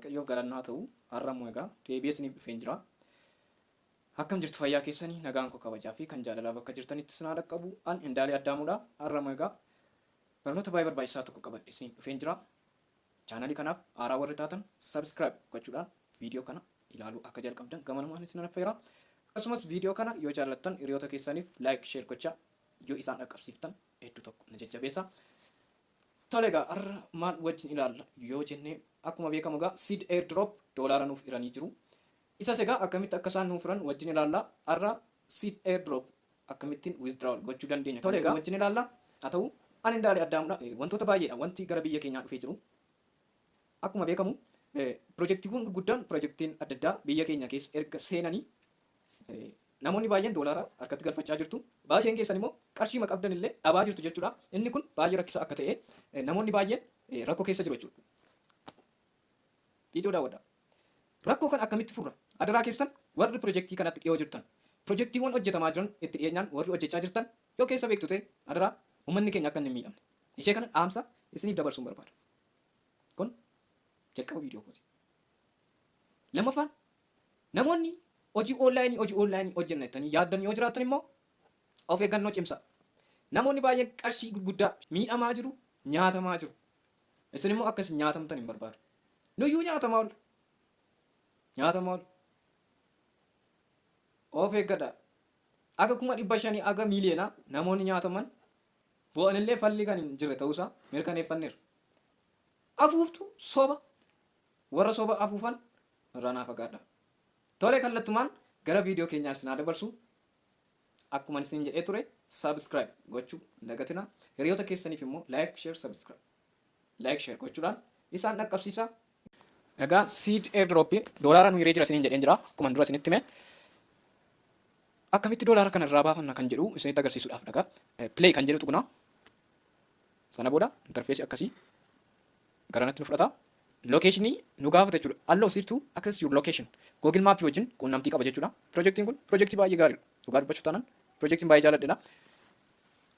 Waaqayyoof galannaa ta'u. Har'a immoo egaa deebi'ee isiniif dhufeen jira. Akkam jirtu, fayyaa keessanii? Nagaan koo kabajaa fi kan jaalalaa bakka jirtanitti isin haa dhaqqabu. An Indaalee Addaamuudha. Har'a immoo egaa barnoota baay'ee barbaachisaa tokko qabadhe isiniif dhufeen jira. Chaanalii kanaaf haaraa warri taatan subscribe gochuudhaan viidiyoo kana ilaaluu akka jalqabdan gamanumaan isin affeera. Akkasumas viidiyoo kana yoo jaallattan hiriyoota keessaniif like, share gochaa yoo isaan dhaqqabsiiftan hedduu tokko na jajjabeessa. Tole, egaa har'a maal wajjin ilaalla yoo jenne, akkuma beekamu egaa Seed airdrop doolaara nuuf hiranii jiru. Isas egaa akkamitti akka isaan nuuf hiran wajjin ilaalla. Har'a Seed airdrop akkamittiin withdrawal gochuu dandeenya kan jedhu wajjin ilaalla. Haa ta'u, ani Indaalee Addaamudha. Wantoota baay'eedha wanti gara biyya keenyaa dhufee jiru. Akkuma beekamu pirojektiiwwan gurguddaan, pirojektiin adda addaa biyya keenya keessa erga seenanii namoonni baay'een doolaara harkatti galfachaa jirtu. Baay'een keessan immoo qarshii qabdan illee dhabaa jirtu jechuudha. Inni kun baay'ee rakkisaa akka ta'e, namoonni baay'een rakkoo keessa jiru jechuudha. Viidiyoo daawwadhaa. Rakkoo kan akkamitti furra? Adaraa keessan, warri pirojektii kanatti dhiyoo jirtan, pirojektiiwwan hojjetamaa jiran itti dhiyeenyaan warri hojjechaa jirtan, yoo keessa beektu ta'e, adaraa uummanni keenya akka inni hin miidhamne. Ishee kana dhaamsa isiniif dabarsuun barbaada. Kun jalqaba viidiyoo kooti. Lammaffaan, namoonni hojii onlaayinii hojjenna jettanii yaaddan yoo jiraattan immoo of eeggannoo cimsaa. Namoonni baay'een qarshii gurguddaa miidhamaa jiru, nyaatamaa jiru. Isin immoo akkas nyaatamtan hin barbaadu. Nuyyuu nyaatamaa ol. Nyaatamaa ol. Of eeggadhaa. Aga 500,000, aga miiliyoonaa namoonni nyaataman bu'anillee falli kan hin jirre ta'uusaa mirkaneeffanneerra. Afuuftu soba, warra soba afuufan irraa naa fagaadha. Tole, kallattumaan gara viidiyoo keenyaa isin haa dabarsu. Akkuma isin jedhee ture, subscribe gochuu hin dagatinaa. Hiriyoota keessaniif immoo like, share, subscribe. Like, share gochuudhaan isaan dhaqqabsiisaa. Egaa Seed airdrop doolaara nu hiree jira isiniin jedheen jira. Akkuma dura isinitti hime. Akkamitti doolaara kana irraa baafanna kan jedhu isinitti agarsiisuudhaaf dhaga. Play kan jedhu tuqna. Sana booda interface akkasii garanatti nu fudhata. Locationii nu gaafata jechuudha. Allow Seed to access your location. Google Map wajjin quunnamtii qaba jechuudha. Pirojektiin kun pirojektii baay'ee gaariidha. Dhugaa dubbachuuf taanaan pirojektiin baay'ee jaalladhedha.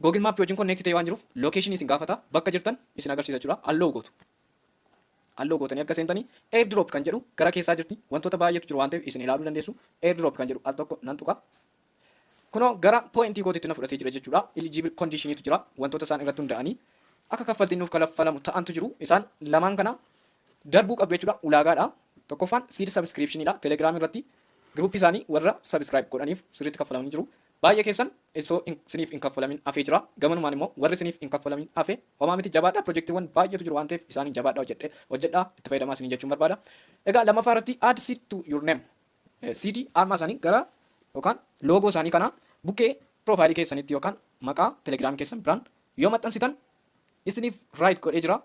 Google Map wajjin connect ta'ee waan jiruuf locationii isin gaafata. Bakka jirtan isin agarsiisa jechuudha. Allow gootu. Allow gootanii akka seentanii airdrop kan jedhu gara keessaa jirti. Wantoota baay'eetu jiru waan ta'eef isin ilaaluu dandeessu. Airdrop kan jedhu al tokko nan tuqa. Kunoo gara pointii kootiitti na fudhatee jira jechuudha. Eligible conditioniitu jira. Wantoota isaan irratti hundaa'anii akka kaffaltiin nuuf kaffalamu ta'antu jiru. Isaan lamaan kana darbuu qabdu jechuudha. Ulaagaadha. Tokkoffaan Seed subscriptionidha. Telegram irratti groupii isaanii warra subscribe godhaniif sirriitti kaffalamanii jiru. Baay'ee keessan osoo isiniif hin kaffalamin hafee jira. Gamanumaan immoo warri isiniif hin kaffalamin hafe homaa miti, jabaadha. Pirojektiiwwan baay'eetu jiru waan ta'eef isaaniin jabaadha, hojjedhe hojjedhaa, itti fayyadamaa isiniin jechuun barbaada. Egaa lammaffaa irratti add seed to your name. Seed armaa isaanii gara yookaan loogoo isaanii kana bukkee profaayilii keessanitti yookaan maqaa Telegiraamii keessan biraan yoo maxxansitan isiniif right godhee jira.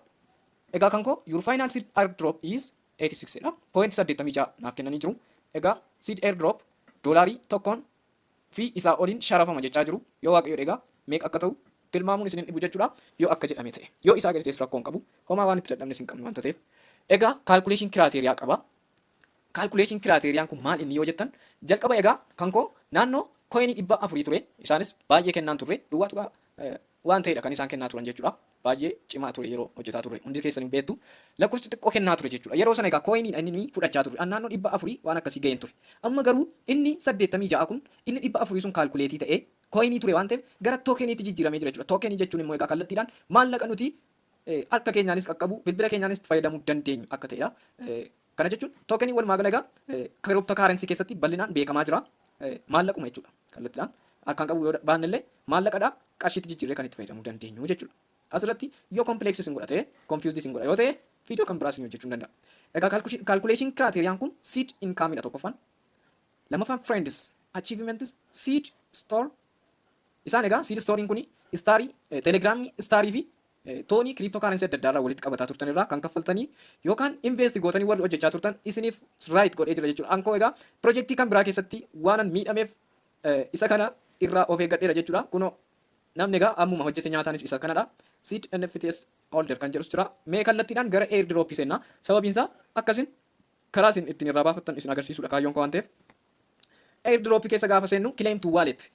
Egaa kan koo your final Seed airdrop is 86 dha. Point 86 naaf kennanii jiru. Egaa Seed airdrop doolaarii tokkoon fi isaa oliin sharafama jechaa jiru. Yoo Waaqayyo egaa meeqa akka ta'u tilmaamuun isin hin dhibu jechuudha. Yoo akka jedhame ta'e. Yoo isaa gadi ta'es rakkoo hin qabu. Homaa waan itti dadhabnes hin qabnu waanta ta'eef. Egaa calculation criteria qaba. Calculation criteriaan kun maal inni yoo jettan, jalqaba egaa kan koo naannoo coinii 400 ture. Isaanis baay'ee kennaan turre, duwwaa tuqaa waan ta'edha kan isaan kennaa turan jechuudha. Baay'ee cimaa ture yeroo hojjetaa turre, hundi keessan beektu, lakkoofsi xiqqoo kennaa ture jechuudha. Yeroo sana egaa coiniin inni ni fudhachaa ture. An naannoo 400 waan akkasii ga'een ture. Amma garuu inni 86 kun, inni 400 sun calculate ta'ee coinii ture waan ta'eef gara tokeniitti jijjiiramee jira jechuudha. Tokenii jechuun immoo egaa kallattiidhaan maallaqa nuti harka keenyaanis qaqqabu, bilbila keenyaanis fayyadamuu dandeenyu akka ta'edha. Kana jechuun tokenii walumaa gala egaa crypto currency keessatti bal'inaan beekamaa jira. Maallaquma jechuudha. Kallattiidhaan harkaan qabu yoo baanne illee maallaqadha, qarshiitti jijjiirree kan itti fayyadamuu dandeenyu jechuudha. Asirratti yoo complex isin godha ta'e, confused isin godha yoo ta'e, viidiyoo kan biraas isin hojjechuu hin danda'a. Egaa calculation criteriaan kun seed income dha tokkoffaan. Lammaffaan friends, achievements, Seed store. Isaan egaa Seed storein kuni starii, Telegramii starii fi TONii crypto currency adda addaa irraa walitti qabataa turtan irraa kan kaffaltanii yookaan invest gootanii warri hojjechaa turtan isiniif right godhee jira jechuudha. Ankoo egaa pirojektii kan biraa keessatti waanan miidhameef isa kana irraa of eeggadheera jechuudha. Kunoo namni egaa ammuma hojjete nyaataanis isa kanadha. Seed NFTs holder kan jedhus jira. Mee kallattiidhaan gara airdrop seenna. Sababiin isaa akkasin karaa isin ittiin irraa baafattan isin agarsiisudha kaayyoon koo waan ta'eef. Airdrop keessa gaafa seennu claim to wallet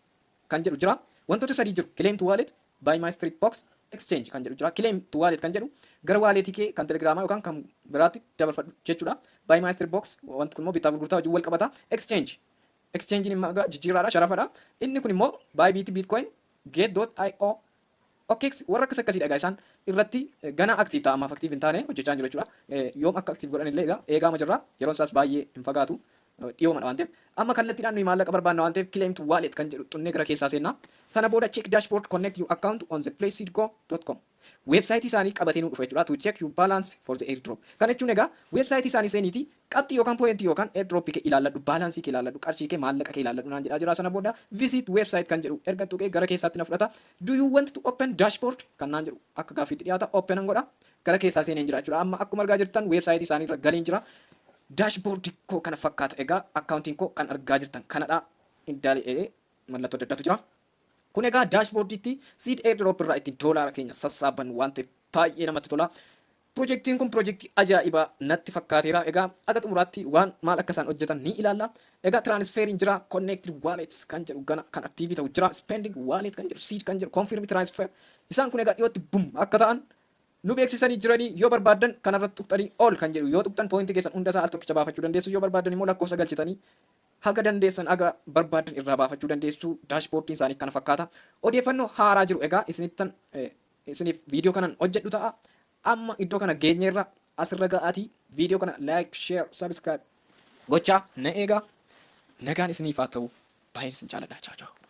kan jedhu jira. Wantoota sadii jiru. Claim to wallet, buy mystery box. Exchange kan jedhu jira. Claim to wallet kan jedhu gara walletii kee kan Telegramaa yookaan kan biraatti dabarfadhu jechuudha. Buy mystery box, wanti kun immoo bittaa gurgurtaa wajjin wal qabata. Exchange. Exchange immoo egaa jijjiirraadha, sharafadha. Inni kun immoo Bybit, Bitcoin, Gate.io, OKX, warra akkas akkasiidha. Egaa isaan irratti gana active ta'a, ammaaf active hin taane, hojjechaa jiru jechuudha. Yoom akka active godhan illee egaa eegaama jirra. Yeroon isaas baay'ee hin fagaatu. Dhiyoomadha waan ta'eef. Amma kallattiidhaan nuyi maallaqa barbaanna waan ta'eef, claim to wallet kan jedhu xunnee gara keessaa seenna. Sana booda check dashboard, connect your account on the playseedgo.com. Weebsaayitii isaanii qabatee nu dhufa jechuudha. To check your balance for the airdrop. Kana jechuun egaa weebsaayitii isaanii seeniiti qabxii yookaan pointii yookaan airdrop kee ilaalladhu, balancii kee ilaalladhu, qarshii kee, maallaqa kee ilaalladhu naan jedhaa jira. Sana booda visit website kan jedhu erga tuqee gara keessaatti na fudhata. Do you want to open dashboard kan naan jedhu akka gaaffiitti dhiyaata. Open an godha. Gara keessaa seeneen jira jechuudha. Amma akkuma argaa jirtan weebsaayitii isaanii irra galiin jira. Dashboard koo kana fakkaata egaa, accountiin koo kan argaa jirtan kanadha. Iddaalee mallattoo adda addaatu jira. Kun egaa dashboardiitti Seed airdrop irraa ittiin doolaara keenya sassaaban waan ta'eef baay'ee namatti tola. Pirojektiin kun pirojektii ajaa'ibaa natti fakkaateera. Egaa aga xumuraatti waan maal akka isaan hojjetan ni ilaalla. Egaa transferiin jira, connected wallets kan jedhu gana kan active ta'u jira, spending wallet kan jedhu, seed kan jedhu, confirm transfer. Isaan kun egaa dhiyootti boom akka ta'an nu beeksisanii jiranii. Yoo barbaaddan kanarratti tuqxanii all kan jedhu yoo tuqxan pointii keessan hunda isaa al tokkicha baafachuu dandeessu. Yoo barbaaddan immoo lakkoofsa galchitanii haga dandeessan, haga barbaadan irraa baafachuu dandeessu. Dashboardiin isaanii kana fakkaata. Odeeffannoo haaraa jiru egaa isinittan isiniif viidiyoo kanan hojjedhu ta'a. Amma iddoo kana geenyeerra, asirra ga'aatii viidiyoo kana like, share, subscribe gochaa na eegaa. Nagaan isiniif haa ta'u. Baay'een isin jaaladha. Ciao ciao.